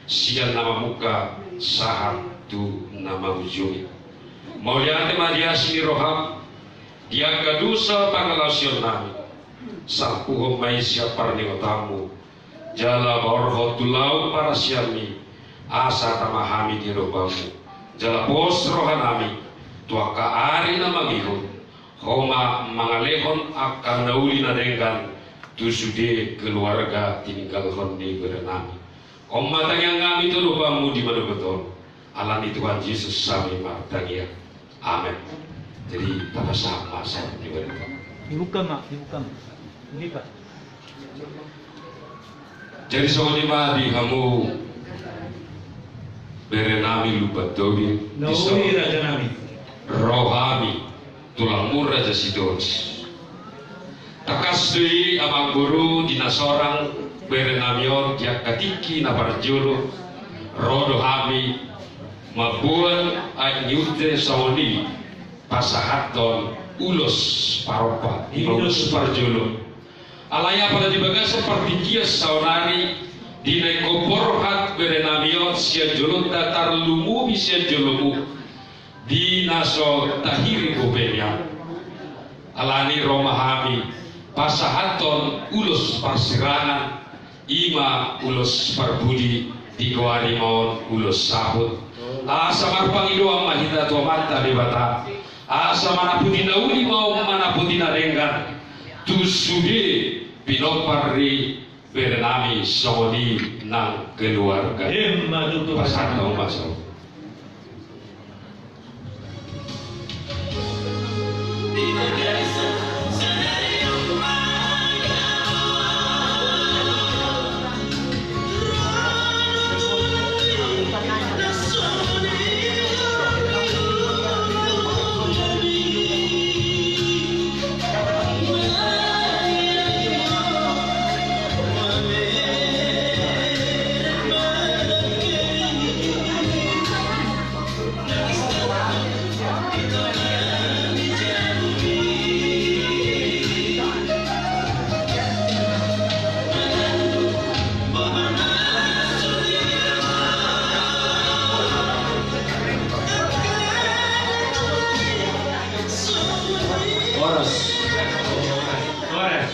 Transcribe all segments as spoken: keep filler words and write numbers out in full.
Sian na mamungka sahat tu na mangujungi. Mauliate ma di asi ni roham, di angka dosa pangalaosionnami. Sampuhon ma i sian parningotanmu, jala borhon tu laum parasianmi, asa tama hami di rohamu. Jala pos rohanami tu angka ari na mangihut, Ho ma mangalehon angka na uli na denggan tu sude keluarga tininggalhon ni berenami. On ma tangiangnami tu adopanmu di manogot on. Ala ni Tuhan Jesus hami martangiang. Amen. Jadi, tapasahat ma sahat ni berita. Dibuka ma, dibuka ma. Ini, Pak. Jadi songon i ma di hamu berenami Lumban Tobing, na uli rajanami. Ro hami, tulangmu Raja Sitorus. Tangkas do i amangboru di na sorang berenami on di angka tingki na parjolo, ro do hami mamboan aek ni unte songon i pasahathon ulos parompa, ima ulos parjolo. Alai apala di bagasan partingkian saonari, di na ingkon borhat berenami on sian jolonta tarlumobi sian jolomu, di na so tahirim bope nian. Alani ro ma hami pasahathon ulos parsirangan, ima ulos parbudi digoari ma on ulos saput. Asa marpangidoan ma hita tu Amanta Debata. Asa manapoti na uli ma on manapoti na denggan tu sude pinompar ni berenami songon i nang keluarga. Ima tutu. Pasahat ma on ma so. Horas. Horas.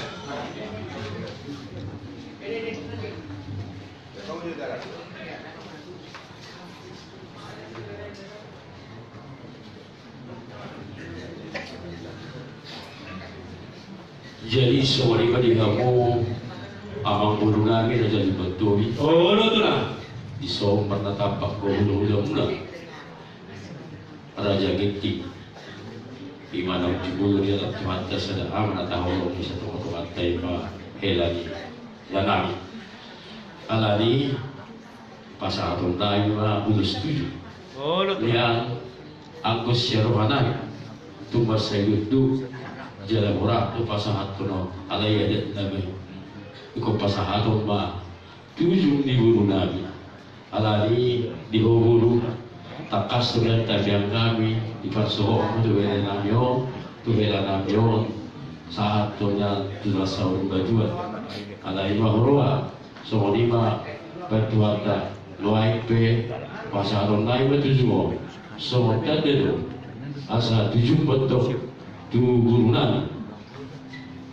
Jadi songon i ma di hamu amangboru nami Raja Lumban Tobing. Olo, tulang. Dison ma na tampak hulahula muna Raja Ginting. Ima na uju muna di atas Tuhanta sada ama na taholong di satonga-tonganta, ima hela ni ianami. Alani pasahatonnami ma ulos tuju. Olo, tulang. Nian anggo sian rohanami tung mansai gondok jala borat do pasahathon on, alai adat nami ingkon pasahaton ma tuju ni borunami. Alani di ho boru, tangkas do nian tangiangnami di parsohotmu tu berenami on, tu helanami on, sahat do nian tu na saur matua. Alai ma huroha songon i ma baen Tuhanta, nuaeng pe pasahatonnami ma tuju on songon tanda do asa tuju ma tong tu borunami.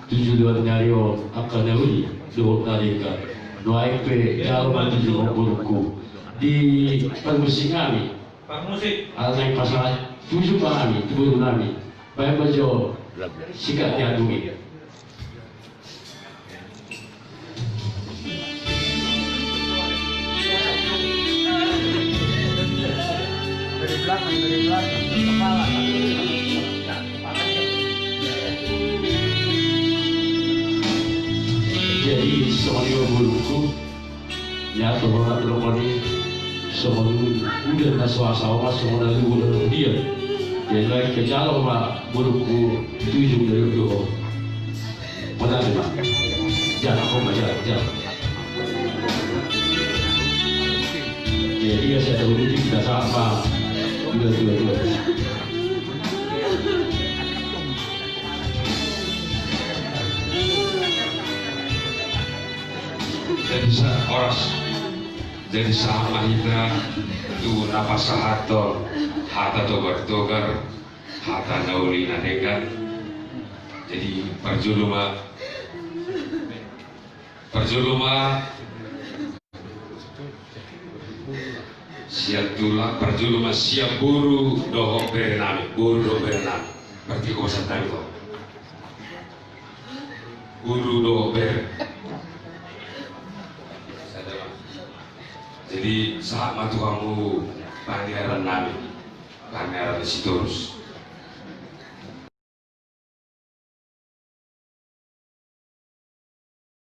Tuju do nian on angka na uli dohot na denggan. Nuaeng pe jalo ma tuju on borungku di parmusik nami. Parmusik. Ala naeng pasahat tuju ma hami tu borunami. Baen ma jo sikat ni andung i. Dari belakang, dari belakang, kepala. Jadi songon i ma borungku. Ia tu hona tolong ni songon udan na so asa omas songon na lugu na lugu dia. Jadi baen pe jalo ma borungku tuju na lugu. Mana ni ma? Jalo, kau ma jalo, jalo. Jadi ia saya tahu ni kita sama. Dua, dua, dua. Jadi sa-, horas. Jadi sahat ma hita tu na pasahathon hata togar-togar, hata na uli na denggan. Jadi parjolo ma, parjolo ma sian tulang, parjolo ma sian boru dohot bere nami, boru dohot bere nami. Berarti kau pesan tadi kau. Boru dohot bere. Jadi sahat ma tu hamu pangeran nami, pangeran Sitorus.